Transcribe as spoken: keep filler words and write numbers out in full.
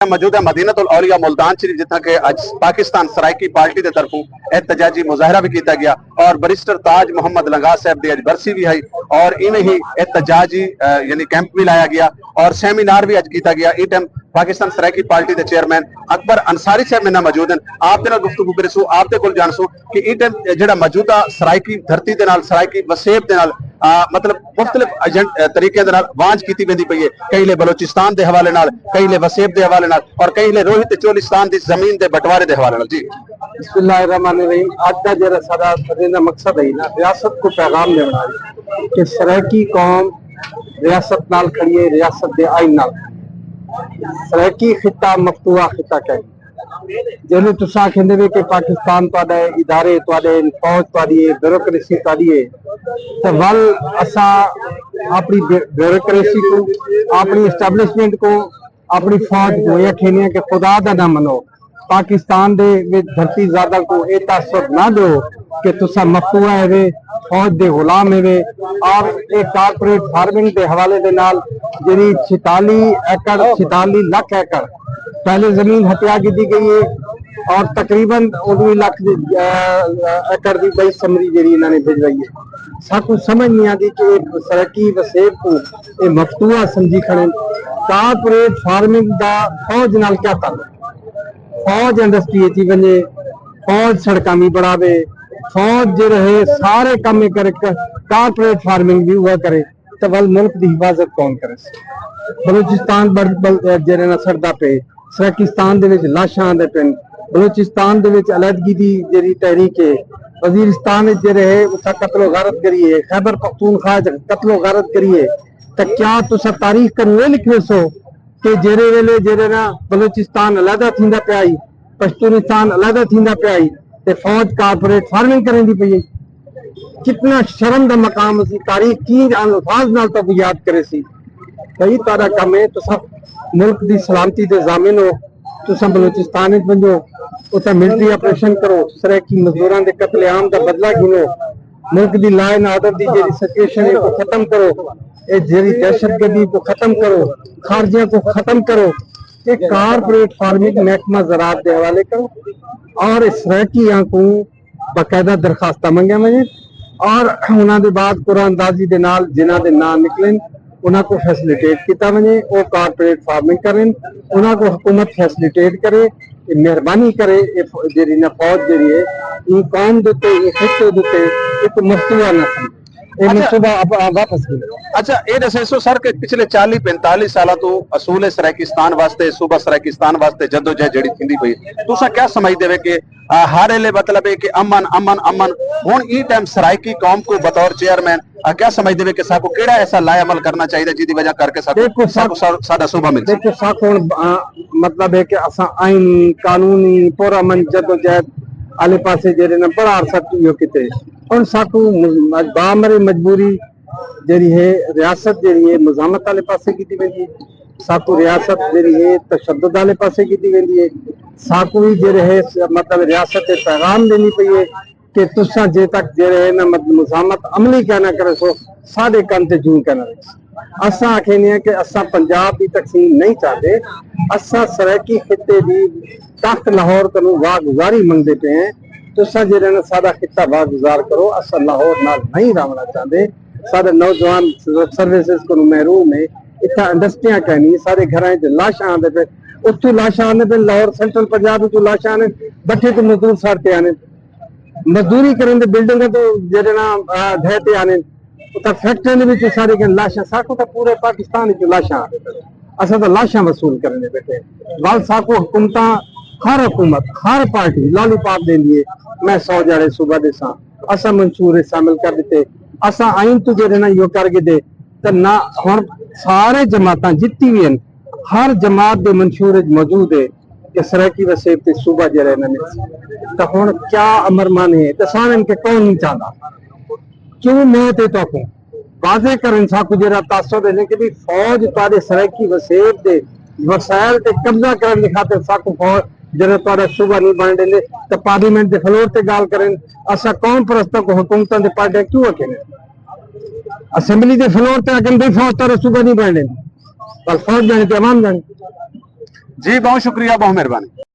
موجود ہے مدینۃ الاولیاء ملتان شریف، جتھاں کہ اج پاکستان سرائیکی پارٹی دے طرفوں احتجاجی مظاہرہ بھی کیتا گیا اور بیرسٹر تاج محمد لنگاہ صاحب دی اج برسی بھی ہئی اور ایویں ہی احتجاجی، آ، یعنی کیمپ بھی لایا گیا اور سیمینار بھی اج کیتا گیا۔ ایں ٹائم پاکستان سرائیکی پارٹی دے چیئرمین اکبر انصاری صاحب میرے نال موجود ہیں، آپ دے نال گفتگو کرسوں، آپ دے کول جانسوں کہ ایں ٹائم جڑا موجودہ سرائیکی دھرتی دے نال، سرائیکی وسیب دے نال، آ، مطلب مختلف ایجنٹ، آ، طریقے دے نال وانج کیتی ویندی پئی ہے، کہیں لے بلوچستان دے حوالے نال، کہیں لے وسیب دے حوالے نال اور کہیں لے روہی تے چولستان دی زمین دے بٹوارے دے حوالے نال۔ جی۔ بسم اللہ الرحمن الرحیم۔ اج دا جڑا سارا سارے دا مقصد ہے نا، ریاست کو پیغام دینا ہے کہ سرائیکی قوم ریاست نال کھڑی ہے، ریاست دے آئین نال۔ سرائیکی خطہ مفتوحہ خطہ کہے، جیویں تساں آکھیندے وے کہ پاکستان تہاݙا ہے، ادارے تہاݙے ہن، فوج تہاݙی ہے، بیوروکریسی تہاݙی ہے، تے ول اساں اپݨی بے-، بیوروکریسی کوں، اپݨی اسٹیبلشمنٹ کوں، اپݨی فوج کوں اے آکھیندے ہیں کہ خدا دا نہ منو، پاکستان دے وچ دھرتی زاداں کوں اے تاثر نہ ݙیو کہ تساں مفتوحہ ہیوے، فوج دے غلام ہیوے، اور اے کارپوریٹ فارمنگ دے حوالے دے نال جیڑھی چھتالی ایکڑ، چھتالی لکھ ایکڑ پہلے زمین ہتھیا گھدی ڳئی ہے اور تقریباً اݨویہہ لکھ، آ، ایکڑ دی ٻئی سمری جیڑھی انہاں نے بھجوائی ہے۔ ساکوں سمجھ نہیں آندی کہ اے سرائیکی وسیب کوں اے مفتوحہ سمجھی کھڑن۔ کارپوریٹ فارمنگ دا فوج نال کیا تعلق؟ فوج انڈسٹری اچ ہی ونڄے، فوج سڑکاں وی بݨاوے، فوج جیڑھے ہے سارے کم اے کرے، ک-، کارپوریٹ فارمنگ وی اوہا کرے، تاں ول ملک دی حفاظت کون کریسی؟ بلوچستان بڑ-، بل-، جیڑھے نال سڑدا پئے، سرائیکستان دے وچ لاشاں آندے پئن، بلوچستان دے وچ علیحدگی دی جیڑھی تحریک ہے، وزیرستان وچ جیڑھے ہے اتھاں قتل و غارت کری ہے، خیبر پختونخوا وچ قتل و غارت کری ہے، تاں کیا تساں تاریخ کنوں اے لکھ ویسو کہ جیڑھے ویلے جیڑھے نا بلوچستان علیحدہ تھیندا پیا ہئی، پشتونستان علیحدہ تھیندا پیا ہئی تے فوج کارپوریٹ فارمنگ کریندی پئی ہئی؟ کتنا شرم دا مقام اسی، تاریخ کیں الفاظ نال تہاکوں یاد کریسی؟ بھئی تہاݙا کم ہے، تساں ملک دی سلامتی دے ضامن ہو، تساں بلوچستان وچ ونڄو، اتھاں ملٹری آپریشن کرو، سرائیکی مزدوراں دے قتل عام دا بدلہ گھنو، ملک دی لا اینڈ آرڈر دی جیڑھی سچویشن ہے، کو ختم کرو، اے جیڑھی دہشت گردی کو ختم کرو، خارجیاں کو ختم کرو۔ اے کارپوریٹ فارمنگ محکمہ زراعت دے حوالے کرو اور سرائیکیاں کو باقاعدہ درخواستاں منگیاں ونڄن اور انہاں دے بعد قرعہ اندازی دے نال جنہاں دے ناں نکلن، انہاں کو فیسلیٹیٹ کیتا ونڄے، او کارپوریٹ فارمنگ کرن، انہاں کو حکومت فیسلیٹیٹ کرے، اے مہربانی کرے، اے ف-، جیڑھی نہ فوج جیڑھی ہے، ایں قوم دے تے، ایں خطے دے تے، اے کو مفتوحہ نہ سمجھے۔ اے اچھا۔ منصوبہ اب-، آ، واپس گھنو۔ اچھا، اے ݙسیسو سر کہ پچھلے چالیہہ پینتالیہہ سالاں توں اصول سرائیکستان واسطے، صوبہ سرائیکستان واسطے جدوجہد جیڑھی تھیندی پئی، تساں کیا سمجھدے وے کہ آ، ہر ویلے مطلب ہے کہ امن، امن، امن۔ ہݨ ایں ٹائم سرائیکی قوم کو بطور چیئرمین، آ، کیا سمجھدے وے کہ ساکو کیڑا ایسا لائحہ عمل کرنا چاہیے جس دی وجہ کر کے ساکو، دیکھو سا-، ساکو سا-، ساڈا صوبہ مل سکے؟ دیکھو ساکو ہݨ، آ، مطلب ہے کہ اساں آئینی، قانونی، پرامن جدوجہد آلے پاسے جیڑھے نا بڑا عرصہ توں کیتے۔ ہݨ ساکو مج-، مج-، بامر مجبوری جیڑھی ہے، ریاست جیڑھی ہے مزاحمت آلے پاسے کیتی ویندی ہے۔ ساکوں ریاست جیڑھی ہے تشدد آلے پاسے کیتی ویندی ہے۔ ساکوں وی جیڑھے ہے س-، مطلب ریاست اے پیغام ݙیندی پئی ہے کہ تساں جے تک جیڑھے ہے نا مطلب مزاحمت عملی کائنا کریسو، ساݙے کن تے جوں کائنا رہسی۔ اساں آکھیندے ہیں کہ اساں پنجاب دی تقسیم نہیں چاہندے، اساں سرائیکی خطے دی تخت لاہور کنوں واہ گزاری منگدے پئے ہیں۔ تساں جیڑھے نا ساݙا خطہ واہ گزار کرو، اساں لاہور نال نہیں رہوݨا چاہندے۔ ساݙے نوجوان سروسز کنوں محروم ہے، اتھاں انڈسٹریاں کائنی، ساݙے گھراں وچ لاشاں آندے پئے، اتھوں لاشاں آندے پئے، لاہور سینٹرل پنجاب وچوں لاشاں آندے، بٹھے تے مزدور سڑ تے آندے، مزدوری کرن دے بلڈنگاں توں جیڑھے نا، آ، ڈھہ تے آندے، اتھاں فیکٹریاں دے وچ ساݙے کن لاشاں، ساکوں تاں پورے پاکستان وچ لاشاں آندے پئے، اساں تاں لاشاں وصول کرن دے بیٹھے، ول ساکوں حکومتاں، ہر حکومت، ہر پارٹی لالی پاپ ݙیندی ہے، میں سو جاڑے صوبہ ݙیساں۔ اساں منشور اچ شامل کر ݙتے۔ اساں آئین توں جیڑھے نا ایہو کر گھدے، تے نہ ہݨ سارے جماعتاں جتنی وی ہن، ہر جماعت دے منشور اچ موجود ہے کہ سرائیکی وسیب تے صوبہ جیڑھا ہے نا ملسی۔ تے ہݨ کیا امر مان ہے؟ تے سارے کہ کون نہیں چاہندا؟ کیوں موت ہے تہاکوں؟ واضح کرن ساکوں جیڑھا تاثر ہے کہ بھی فوج تہاݙے سرائیکی وسیب دے وسائل تے قبضہ کرݨ دی خاطر ساکوں فوج جیڑھا تہاݙا صوبہ نہیں بݨ ݙیندے، تے پارلیمنٹ دے فلور تے ڳالھ کرن۔ اساں قوم پرستاں کوں حکومتاں دے پارٹیاں کیوں آکھیندے؟ اسمبلی دے فلور تے آکھن بھئی فوج تہاݙا صوبہ نہیں بݨ ݙیندی، پر فوج ڄاݨے تے عوام ڄاݨے۔ جی، بہت شکریہ، بہت مہربانی۔